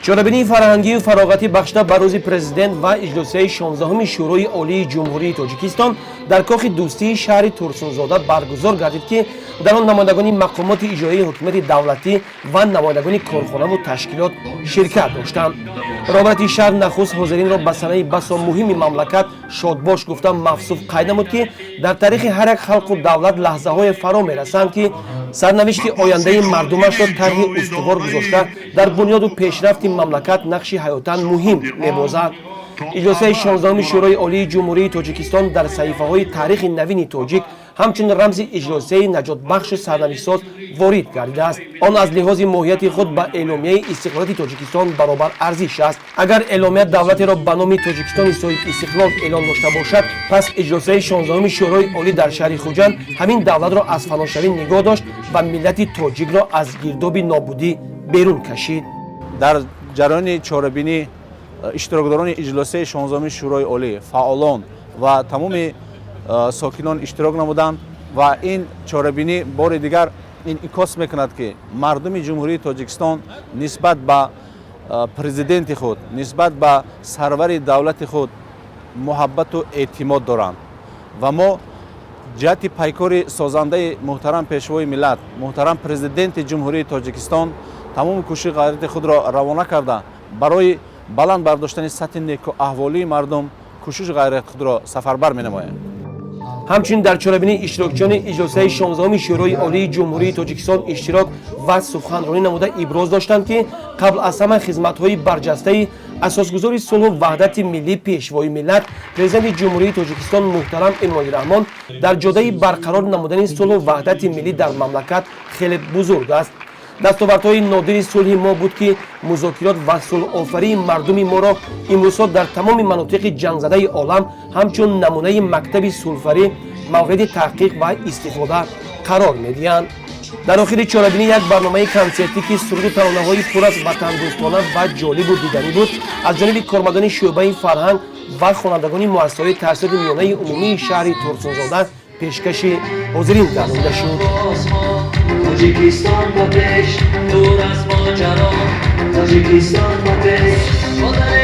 Чорабинии фарҳангию фароғатӣ, бахшида ба Рӯзи Президент ва иҷлосияи 16-уми Шӯрои Олии Ҷумҳурии Тоҷикистон, дар Кохи Дӯстии шаҳри Турсунзода баргузор гардид, ки дар он намояндагони мақомоти иҷроии ҳокимияти давлатӣ ва намояндагони корхонаву ташкилот ширкат доштанд. Роҳбарияти шаҳр нахуст ҳозиринро ба санаи басо муҳими мамлакат шодбош гуфта, мавсуф қайд намуд, ки дар таърихи ҳар як халқу давлат лаҳзаҳое фаро мерасанд, ки сарнавишти ояндаи мардумашро тарҳи устувор гузошта, дар бунёду пешрафти мамлакат нақши ҳаётан муҳим мебозад. Иҷлосияи 16-уми Шӯрои Олии Ҷумҳурии Тоҷикистон дар саҳифаҳои таърихи навини тоҷик ҳамчун рамзи иҷлосияи наҷотбахшу сарнавиштсоз ворид гардидааст. Он аз лиҳози моҳияти худ ба Эъломияи истиқлолияти Тоҷикистон баробар арзиш аст. Агар эъломия давлатеро ба номи Тоҷикистони соҳибистиқлол эълон дошта бошад, пас иҷлосияи 16-уми Шӯрои Олӣ дар шаҳри Хуҷанд ҳамин давлатро аз фаношавӣ нигоҳ дошт ва миллати тоҷикро аз гирдоби нобудӣ берун кашид. Дар ҷараёни чорабинӣ иштирокдорони иҷлосияи 16-уми Шӯрои Олӣ, фаъолон ва тамоми сокинон иштирок намуданд ва ин чорабинӣ бори дигар инъикос мекунад, ки мардуми Ҷумҳурии Тоҷикистон нисбат ба президенти худ, нисбат ба сарвари давлати худ муҳаббату эътимод доранд. Ва мо ҷиҳати пайкори созандаи муҳтарам Пешвои миллат, муҳтарам Президенти Ҷумҳурии Тоҷикистон тамоми кӯшиши ғайрати худро равона карда, барои баланд бардоштани сатҳи некуаҳволии мардум кӯшишу ғайрати худро сафарбар менамоем. Ҳамчунин дар чорабинӣ иштирокчиёни иҷлосияи 16-уми Шӯрои Олии Ҷумҳурии Тоҷикистон иштирок ва суханронӣ намуда, иброз доштанд, ки қабл аз ҳама хизматҳои барҷастаи асосгузори сулҳу ваҳдати миллӣ, Пешвои миллат, Президенти Ҷумҳурии Тоҷикистон муҳтарам Эмомалӣ Раҳмон дар ҷодаи барқарор намудани сулҳу ваҳдати миллӣ дар мамлакат хеле бузург аст. Дастовардҳои нодири сулҳи мо буд, ки музокирот ва сулҳофарии мардуми моро имрӯзҳо дар тамоми манотиқи ҷангзадаи олам ҳамчун намунаи мактаби сулҳфарӣ мавриди таҳқиқ ва истифода қарор медиҳанд. Дар охири чорабинӣ як барномаи консертӣ, ки суруду таронаҳои пур аз ватандӯстона ва ҷолибу диданӣ буд, аз ҷониби кормандони шӯъбаи фарҳанг ва хонандагони муассисаҳои таҳсилоти миёнаи умумии шаҳри Турсунзода пешкаши ҳозирин гардонида шуд. Тоҷикистон ба пеш, дур аз моҷаро, Тоҷикистон ба пеш.